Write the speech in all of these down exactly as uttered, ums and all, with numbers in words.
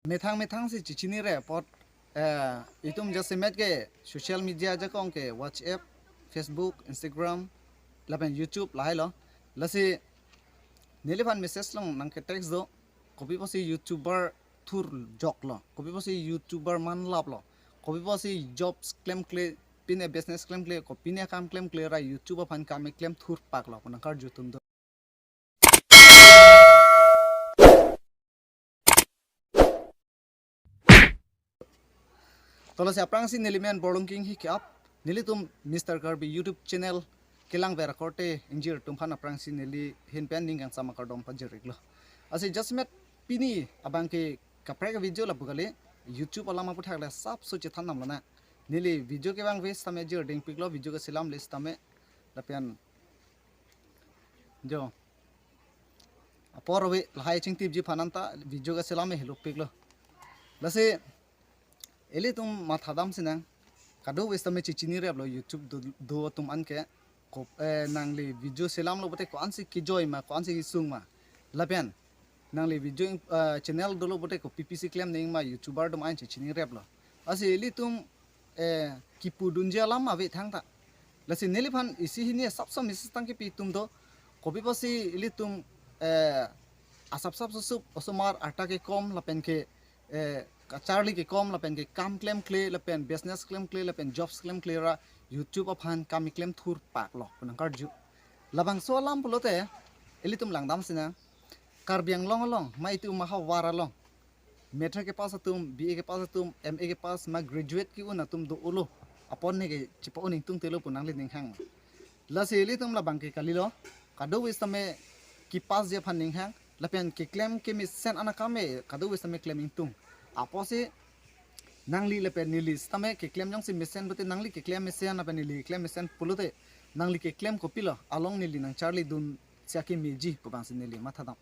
Methang methang si chechinirep apot, eh, itum jasemet ke social media ajakong ke WhatsApp, Facebook, Instagram, lapen YouTube lahai lo. Lasi neliphan message along nangke-text do, kopi pusi YouTuber thurjoklo, kopi pusi YouTuber manlaplo, kopi pusi jobs klemkle, pine business klemkle, kopine akam klemkle ra YouTube aphan kam keklem thurpaklo pu nangkarju atum do. To lasi aphrangsi neli men Borlong King hi ke-ap, nelitum Mister Karbi YouTube channel kelangver akorte ingjir atum aphan aphrangsi neli ahin pen ning kangsam akardom pajir-iklo. Lasi jasemet pini abang ke kaprek video lapu kali, YouTube alam aputhak le sapso chethan damlonang. Neli video kevang ave sitame jirdingpiklo, video keselam le sitame lapen jo apor ave lahai chingtipji aphan anta video keselam helopiklo. Lasi ilitum mathadam sinang, kadokave sitame chechinireplo YouTube do, do atum anke, ko, eh, nangli video selamlo pulote ko-ansi kejoi ma, ko-ansi kesung ma. Lapen nangli video, eh, channel dolo pulote kopi pusi klem nangji ma, YouTuber atum an chechinireplo. Lasi ilitum, eh, kipudunji alam ave thangta. Lasi neliphan isi hini sapso message tangkepi atum do, kopi pusi ilitum, eh, asap sap susup osomar arta kekom lapen ke, eh, kacharli kekom lapen ke kam klemkle lapen business klemkle lapen jobs klemkle ra YouTube aphan kam keklem thurpaklo pu nangkarju. Labangso alam pulote ilitum langdam sinang, Karbi Anglong along ma itum ahavar along matric kepass atum, B A kepass atum, M A kepass ma graduate ke-un atum do-olo, apon ne ke chepa-un ingtungtelo pu nangli ninghang. Lasi ilitum labang ke kalilo, kadokave sitame kepassji aphan ninghang, lapen keklem kemesen an akam me kadokave sitame klem ingtung. Apotsi nangli lapen neli sitame keklem jongsi mesen pulote, nangli keklem mesen lapen neli keklem mesen pulote, nangli keklem kopilo, along neli nangcharlidun si akemeji pu abangsi neli mathadam.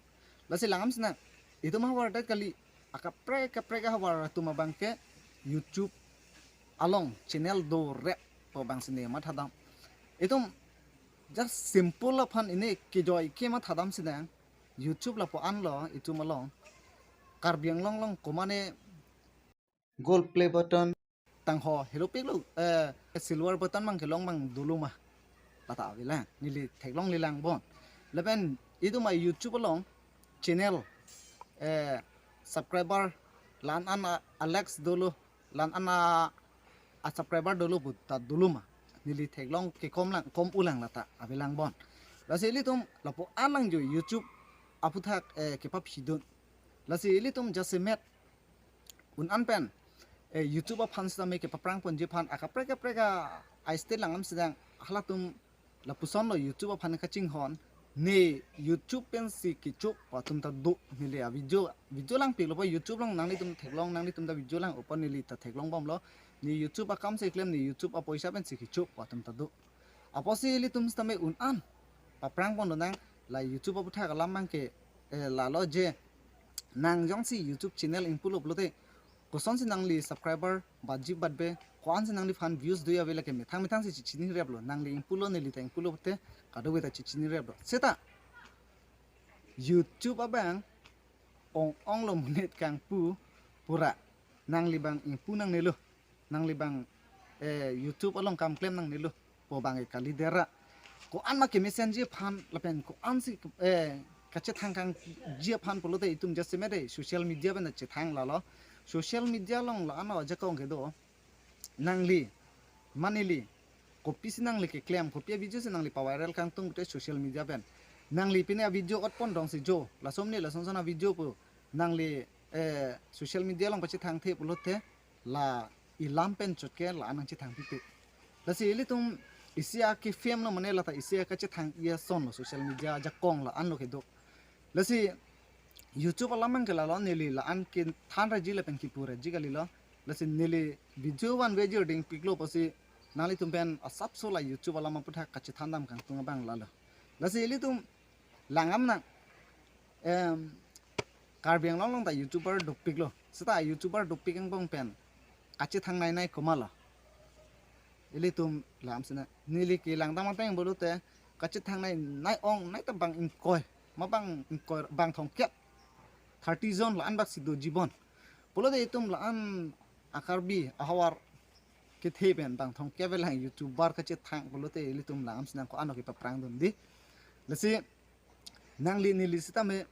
Lasi langdam sinang, itum ahavar det kali, akaprek kaprek ahavar atum abang ke YouTube along channel dorep pu abangsi neli mathadam. Itum just simple aphan ini kejoi ke mathadam sinang, YouTube lapu anlo itum along, Karbi Anglong along komane gold play button tangho helopiklo, eh, silver button abang kelong abang dolo ma, lata avelang, neli theklonglelang bon. Lapen itum a-YouTube along channel, eh, subscriber la-an an a-lakhs dolo, la-an an a-subscriber dolo pu ta dolo ma, neli theklong kekom lang, kom-ulang, lata avelang bon. Lasi ilitum lapu an lang jo YouTube aputhak, eh, kepaphidun. Lasi ilitum jasemet un-an pen, eh, YouTube aphan sitame kepaprang ponji aphan akaprek kaprek a-style langdam sinang, halatum lapusonlo YouTube aphan kachinghon, ne YouTube pensi kecho pu atum ta do, neli a-video, video langpiklo pu YouTube along, nanglitum theklong, nanglitum ta video lang-o pu neli ta theklong bomlo, ne YouTube akam si klem, ne YouTube apoisa pensi kecho pu atum ta do. Apotsi ilitum sitame un-an paprang pondonang, la YouTube aputhak alam abang ke, eh, lalo je, nang jongsi YouTube channel ingpulo pulote, kosonsi nangli subscriber batji batbe, ko-ansi nangliphan views do-i ave lake methang methang si chechinireplo, nangli ingpulo neli ta ingpulo pulote kadokave ta chechinireplo. Seta YouTube abang ong-onglo monit kangpu pura, nangli abang ingpu nangnelo, nangli abang, eh, YouTube along kam klem nangnelo pu abang ke kali dera. Ko-an ma kemesenji aphan lapen ko-ansi, eh, kachethang kangji aphan pulote itum jasemet de social media pen chethang lalo. Social media along la-an ajakong kedo, nangli ma neli, kopisi nangli keklem, kopi a-video si nangli pa-viral kangtung pulote social media pen. Nangli pine a-video ot pon dongsi jo, lason ne lasonson a-video pu nangli, eh, social media along pachethangthe pulote, la ilam pen chot ke la-an nangchethangpipe. Lasi ilitum isi akefamelo mane lata isi akachethang-i asonlo, social media ajakong la-anlo kedo. Lasi YouTube alam abang ke lalo, neli la-an kethan raji lapen kipu raji kalilo. Lasi neli video vanve jirdingpiklo pusi nanglitum pen asapso la YouTube alam aputhak kachethan dam kangtung abang lalo. Lasi ilitum langdam nang, em, Karbi Anglong along ta YouTuber dopiklo. Seta YouTuber dopik angbong pen kachethang nainai komatlo? Ilitum langdam sinang, neli kelangdam ateng pulote kachethang nainai ong nai ta bang ingkoi, ma bang ingkoi, bang thomkep, thirty jon la-an bak si doji bon. Pulote itum la-an a-Karbi ahavar kethe pen bang thong kevelang YouTuber kachethang pulote ilitum la-an sinang ko-an oke paprang dun di. Lasi nangli neli sitame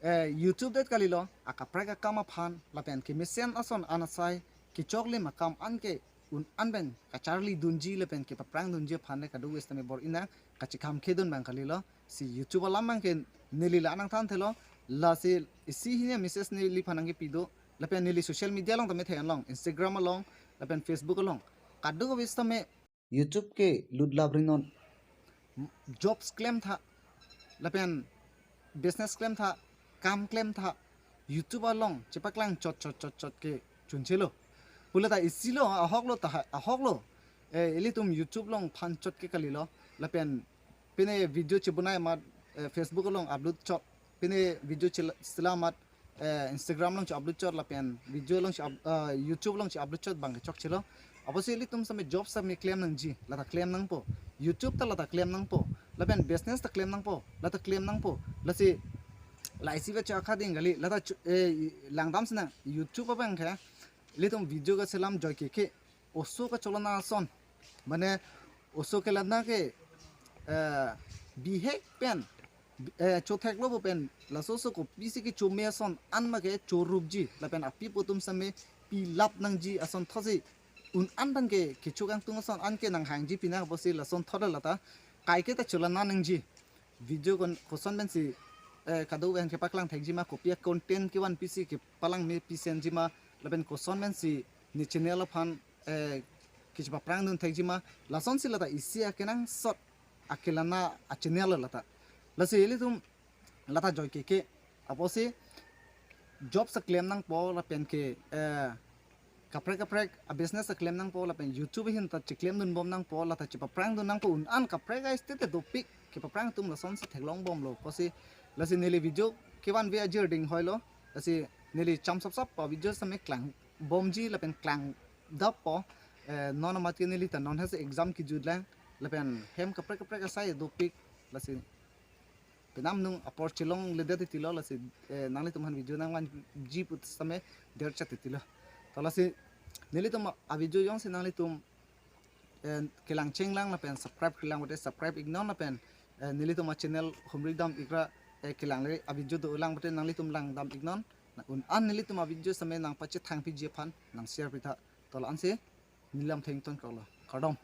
eh, YouTube det kalilo, akaprek akam aphan lapen kemesen ason anasai kechoklim akam anke un-an pen kacharli dunji lapen kepaprang dunji aphan le kadokave sitame bor-i nang kachekam kedun bang kalilo. Si YouTube alam bang ke neli la nangthan thelo, lasi isi hini message neliphan nangkepi do, lapen neli social media along tame theklong, Instagram along lapen Facebook along, kadokave sitame YouTube ke lutlap rinon, jobs klemtha lapen business klemtha, kam klemtha, YouTube along chepaklang chot chot chot chot ke chunchelo. Pulote isilo ahoklo ta ahoklo, eh, ilitum YouTube along phan chot ke kalilo, lapen pine video chebonai amat, eh, Facebook along upload chot, pine video chela- sela amat, eh, Instagram along che-upload chot lapen video along che-up- eh, YouTube along che-upload chot bang kechokchelo. Apotsi ilitum sitame job sitame klem nangji, lata klem nangpo. YouTube ta lata klem nangpo, lapen business ta klem nangpo, lata klem nangpo. Lasi la isi bacha akha ding kali, lata chu- eh, langdam sinang YouTube abang ke ilitum video kaselam joike ke oso kacholana ason, mane oso kelana ke, eh, bihek pen, eh, chotheklo pen laso oso kopisi kechome ason an ma ke chorupji lapen api pu atum sitame pilap nangji ason thotsi un-an pen ke kecho kangtung ason anke nanghangji pina apotsi lason thot lata kaike ta cholana nangji. Video kon koson pensi, eh, kadokave aphan kepaklang thekji ma, kopi a-content kevan pisi kepalang me pisi enji ma, lapen koson pensi ne channel aphan, eh, kechepaprang dun thekji ma, lasonsi lata isi akenangsot akelana a-channel lata. Lasi ilitum lata joike ke apotsi job sitame klem nangpo lapen ke, eh, kaprek kaprek a-business sitame klem nangpo lapen YouTube ahin ta cheklem dunbom nangpo, lata chepaprang dun nangpo, un-an kaprek a-state dopik kepaprang atum lasonsi theklong bomlo apotsi. Lasi neli video kevan ave ajir ding hoilo, lasi neli cham sapsap pa video sitame klangbomji lapen klangdappo, eh, non amat ke neli ta non hasi exam kejutlang lapen hem kaprek kaprek asai dopik, lasi penam nung apor chelongledet titilo, lasi, eh, nanglitum aphan video nangvanji pu sitame derchat titilo. To lasi nelitum a-video jongsi nanglitum, eh, kelang chenglang lapen subscribe kelang bote subscribe iknon lapen, eh, nelitum a-channel humri dam ikra, eh, kelang le a-video dolang bote nanglitum langdam iknon. Na un-an nelitum a-video sitame nangpachethang piji aphan nang share pitha. To la-ansi neli lam thengton koklo. Kardom.